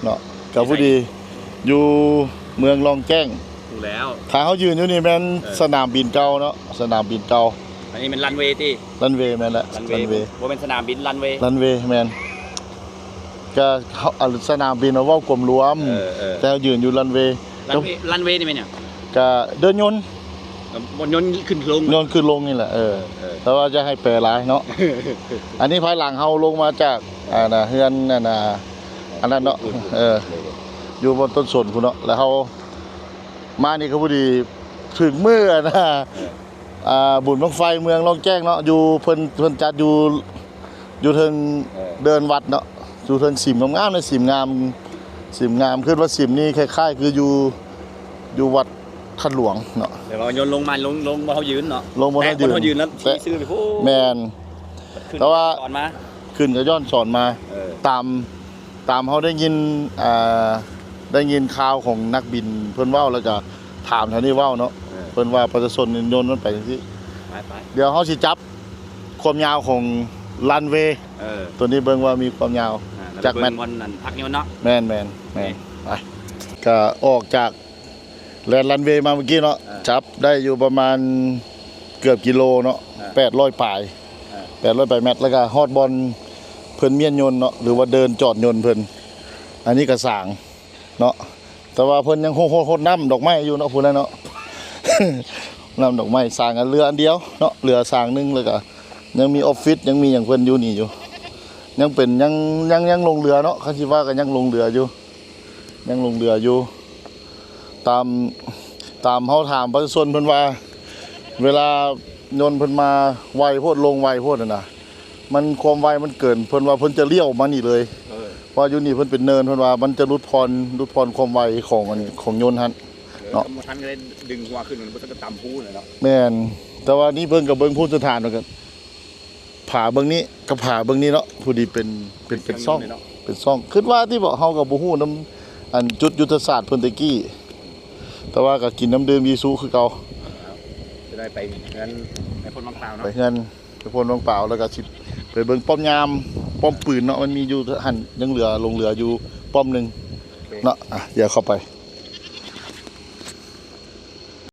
ເນາະ ກໍພໍດີຢູ່ເມືອງລ່ອງແຈ້ງ. ຮູ້ແລ້ວ ຖ້າເຮົາຢືນຢູ່ນີ້ແມ່ນ ເອີ ສະໜາມບິນເກົ່າເນາະ ສະໜາມບິນເກົ່າ. ອັນນີ້ແມ່ນຣັນເວຕິ? ຣັນເວແມ່ນແຫຼະ ຣັນເວ ຣັນເວ ບໍ່ແມ່ນສະໜາມບິນ ຣັນເວ ຣັນເວແມ່ນ. ກໍເຮົາ ສະໜາມບິນເຮົາເວົ້າກວມລວມ ເອີ ເອີ ແຕ່ເຮົາຢືນຢູ່ຣັນເວ. ຣັນເວ ຣັນເວນີ້ແມ່ນຫຍັງ? ກໍເດີ່ນຍົນ ເອີ ຍົນຂຶ້ນລົງ ຍົນຂຶ້ນລົງນີ້ແຫຼະ ເອີ ເອີ ແຕ່ວ່າຢ່າໃຫ້ແປຫຼາຍເນາະ. ອັນນີ້ພາຍຫຼັງເຮົາລົງມາຈາກ ອັນນ່າ ເຮືອນ ອັນນ່າ ອັນນັ້ນເນາະ ເອີ ຢູ່ບ່ອນຕົ້ນສົນພຸ້ນເນາະ ແລ້ວເຮົາມານີ້ກໍພໍດີຖືກມື້ ອັນນ່າ ເອີ ອ່າ ບຸນບັ້ງໄຟເມືອງລ່ອງແຈ້ງເນາະ ຢູ່ເພິ່ນ ເພິ່ນຈັດຢູ່ ຢູ່ເທິງ ເອີ ເດີ່ນວັດເນາະ ຢູ່ເທິງສິມງາມໆ ໃນສິມງາມ ສິມງາມ ຄືວ່າສິມນີ້ຄ້າຍໆ ຄືຢູ່ ຢູ່ວັດທາດຫຼວງເນາະ. ແຕ່ວ່າຍົນລົງມາ ລົງ ລົງບໍ່ເຮົາຢືນເນາະ ລົງບໍ່ເຮົາຢືນ ແຕ່ຄົນເຮົາຢືນແລ້ວ ແມ່ນ ແຕ່ວ່າຂຶ້ນກໍຍ້ອນສອນມາ ເອີ ຕາມ ຕາມເຮົາໄດ້ຍິນ ອ່າ ໄດ້ຍິນຂ່າວຂອງນັກບິນເພິ່ນເວົ້າ ແລ້ວກໍຖາມແຖວນີ້ເວົ້າເນາະ ເອີ ເພິ່ນວ່າປະຊາຊົນຍົນມັນໄປຈັ່ງຊີ້. ໄປໆ ດຽວເຮົາຊິຈັບຄວາມຍາວຂອງຣັນເວ ເອີ ຕົວນີ້ເບິ່ງວ່າມີຄວາມຍາວ ອ່າ ຈັກແມັດ ເບິ່ງບ່ອນນັ້ນພັກຍົນເນາະ. ແມ່ນໆໆ ໄປ ກໍອອກຈາກ ແລ່ນຣັນເວມາເມື່ອກີ້ເນາະ ເອີ ຈັບໄດ້ຢູ່ປະມານເກືອບກິໂລເນາະ ເອີ ແປດຮ້ອຍປາຍ ເອີ ແປດຮ້ອຍປາຍແມັດ ແລ້ວກໍຮອດບ່ອນເພິ່ນມ້ຽນຍົນເນາະ ຫຼືວ່າເດີ່ນຈອດຍົນເພິ່ນ. ອັນນີ້ກໍສາງເນາະ ແຕ່ວ່າເພິ່ນຍັງໂຮດ ໂຮດນ້ຳດອກໄມ້ຢູ່ເນາະ ພຸ້ນແຫຼະເນາະ ນ້ຳດອກໄມ້. ສາງກໍເຫຼືອອັນດຽວເນາະ ເຫຼືອສາງໜຶ່ງ ແລ້ວກໍຍັງມີອອບຟິດ ຍັງມີຫຍັງເພິ່ນຢູ່ນີ້ຢູ່ ຍັງເປັນ ຍັງ ຍັງ ຍັງລົງເຮືອເນາະ ຄັນຊິວ່າກໍຍັງລົງເຮືອຢູ່ ຍັງລົງເຮືອຢູ່. ຕາມ ຕາມເຮົາຖາມປະຊາຊົນເພິ່ນວ່າ ເວລາຍົນເພິ່ນມາໄວໂພດ ລົງໄວໂພດຫັ້ນນະ ມັນຄວາມໄວມັນເກີນ ເພິ່ນວ່າເພິ່ນຈະລ້ຽວມານີ້ເລີຍ ເອີ ເພາະຢູ່ນີ້ເພິ່ນເປັນເນີນ ເພິ່ນວ່າມັນຈະຫຼຸດຜ່ອນ ຫຼຸດຜ່ອນຄວາມໄວຂອງອັນນີ້ ຂອງຍົນຫັ້ນ ເອີ ເນາະ ບໍ່ທັນກໍໄດ້ດຶງຫົວຂຶ້ນ ບໍ່ທັນກໍຕຳພູແລ້ວເນາະ. ແມ່ນ ແຕ່ວ່ານີ້ເພິ່ນກໍເບິ່ງພູນສະຖານ ແລ້ວກໍ ຜາເບື້ອງນີ້ກັບຜາເບື້ອງນີ້ເນາະ ຜູ້ດີເປັນ ເປັນ ເປັນຊ່ອງ ເປັນຊ່ອງ ເປັນຊ່ອງ. ຄິດວ່າຕິເບາະ ເຮົາກໍບໍ່ຮູ້ນຳ ອັນ ຈຸດຍຸດທະສາດເພິ່ນແຕ່ກີ້ ແຕ່ວ່າກໍກິນນ້ຳດື່ມອີສຸຄືເກົ່າ. ຈະໄດ້ໄປເຮືອນນາຍພົນວັງປາວເນາະ ໄປເຮືອນນາຍພົນວັງປາວ ແລ້ວກໍຊິໄປເບິ່ງປ້ອມຍາມ ປ້ອມປືນເນາະ ມັນມີຢູ່ຫັ້ນ ຍັງເຫຼືອ ລົງເຮືອຢູ່ປ້ອມໜຶ່ງ ໂອເຄ ເນາະ. ອ່ະ ດຽວເຂົ້າໄປ.